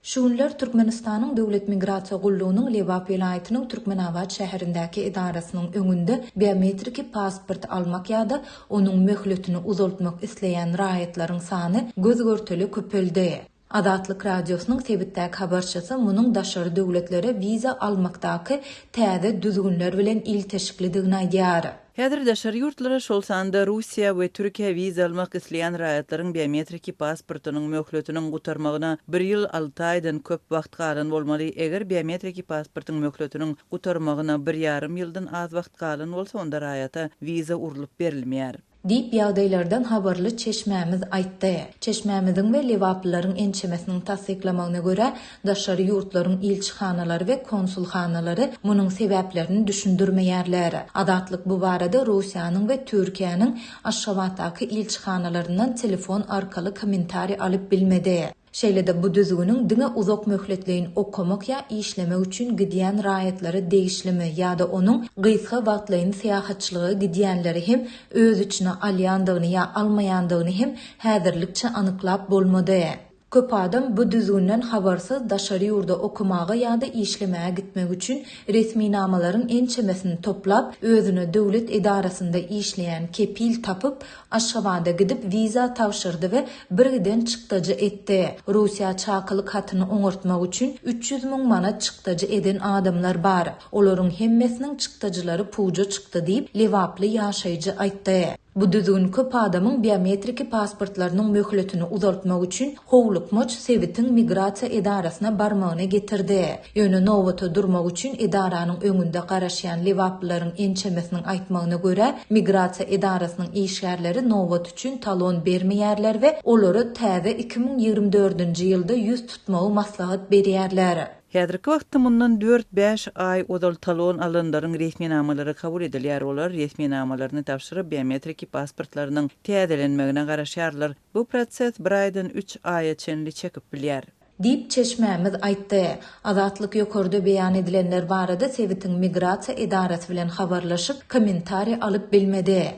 Şu günler Türkmenistanyň Döwlet migrasiýa gullugynyň Lebap welaýatynyň Türkmenabat şäherindäki edarasynyň öňünde biometriki pasport almak ýa-da onuň möhletini uzaltmak isleýän raýatlaryň sany göz-görtele köpeldi. Azatlyk Radiosynyň sebitdäki habarçysy munuň daşary döwletlere wiza almakdaky täze düzgünler bilen ilteşiklidigini aýdýar. Häzir daşary ýurtlara, şol sanda Russiýa we Türkiýä wiza almak isleýän raýatlaryň biometriki pasportynyň möhletiniň gutarmagyna bir ýyl alty aýdan köp wagt galan bolmaly. Eger biometriki pasportyň möhletiniň gutarmagyna bir ýarym ýyldan az wagt galan bolsa, onda raýata wiza urlup berilmeýär. Diýip, ýagdaýlardan habarly çeşmämiz aýtdy. Çeşmämiziň we lebaplylaryň ençemesiniň tassyklamagyna görä, daşary ýurtlaryň ilçihanalary we konsulhanalary munuň sebäplerini düşündirmeýärler. Azatlyk bu barada Russiýanyň we Türkiýäniň Aşgabatdaky ilçihanalaryndan telefon arkaly kommentariý alyp bilmedi. Şeýle-de bu düzgüniň diňe uzak möhletleýin okamak ýa işlemek üçin gidýän raýatlara degişlimi ýa-da onuň gysga wagtlaýyn syýahatçylyga gidýänleri hem öz içine alýandygyny ýa almaýandygyny hem häzirlikçe anyklap bolmady. Köp adam bu düzgünden habarsyz daşary ýurda okamaga ýa-da işlemäge gitmek üçin resminamalaryň ençemesini toplap, özüne döwlet edarasynda işleýän kepil tapyp, Aşgabada gidip wiza tabşyrdy we birgiden çykdajy etdi. Russiýa çakylyk hatyny oňartmak üçin 300 müň manat çykdajy eden adamlar bar. Olaryň hemmesiniň çykdajylary puja çykdy diýip, lebaply ýaşaýjy aýtdy. Bu düzgün köp adamyň biometriki pasportlarynyň möhletini uzaltmak üçin howlukmaç sebitiň migrasiýa edarasyna barmagyna getirdi. Ýöne nobata durmak üçin edaranyň öňünde garaşýan lebaplylaryň ençemesiniň aýtmagyna görä, migrasiýa edarasynyň işgärleri nobat üçin talon bermeýärler we olara täze 2024-nji ýylda ýüz tutmagy maslahat berýärler. Häzirki wagtda mundan dört-bäş aý ozal talon alanlaryň resminamalary kabul edilýär, olar resminamalaryny tabşyryp, biometriki pasportlarynyň täzelenmegine garaşýarlar. Bu proses bir aýdan üç aýa çenli çekip bilýär. Diýip, çeşmämiz aýtdy. Azatlyk ýokarda beýan edilenler barada sebitiň migrasiýa edarasy bilen habarlaşyp, kommentariý alyp bilmedi.